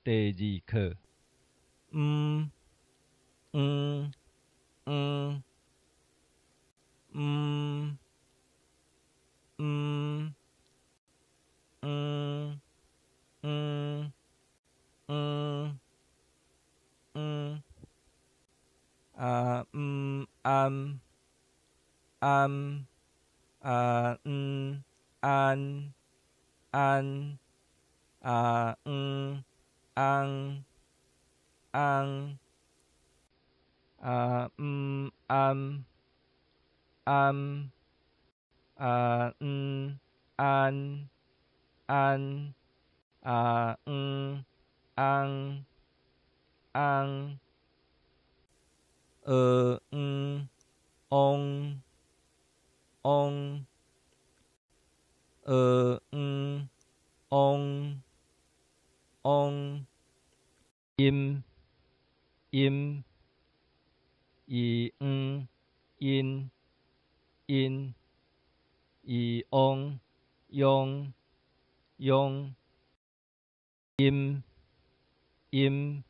第二課。毋、毋、毋、毋、毋、毋、毋、毋、毋、啊、毋、頷、頷、啊、毋、頷、頷、啊、毋、尪、尪、啊、毋、頷、頷、啊、毋、頷、頷、啊、毋、尪、尪、蚵、黃、翁、翁、蚵、黃、翁、翁、陰、陰、伊、黃、𪜶、𪜶、伊、翁、翁、翁、陰、陰、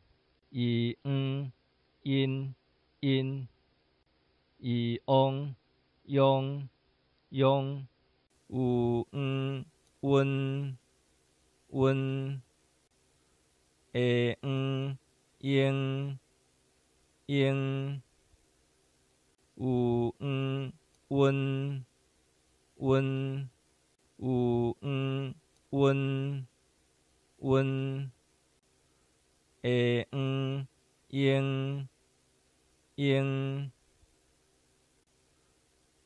伊、黃、𪜶、𪜶、伊、翁、翁、翁、有、黃、溫、溫、下、黃、湧、湧、有、黃、溫、溫、有、黃、溫、溫、下、黃、湧、湧、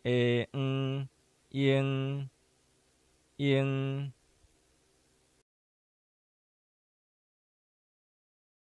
下、黃、湧、湧。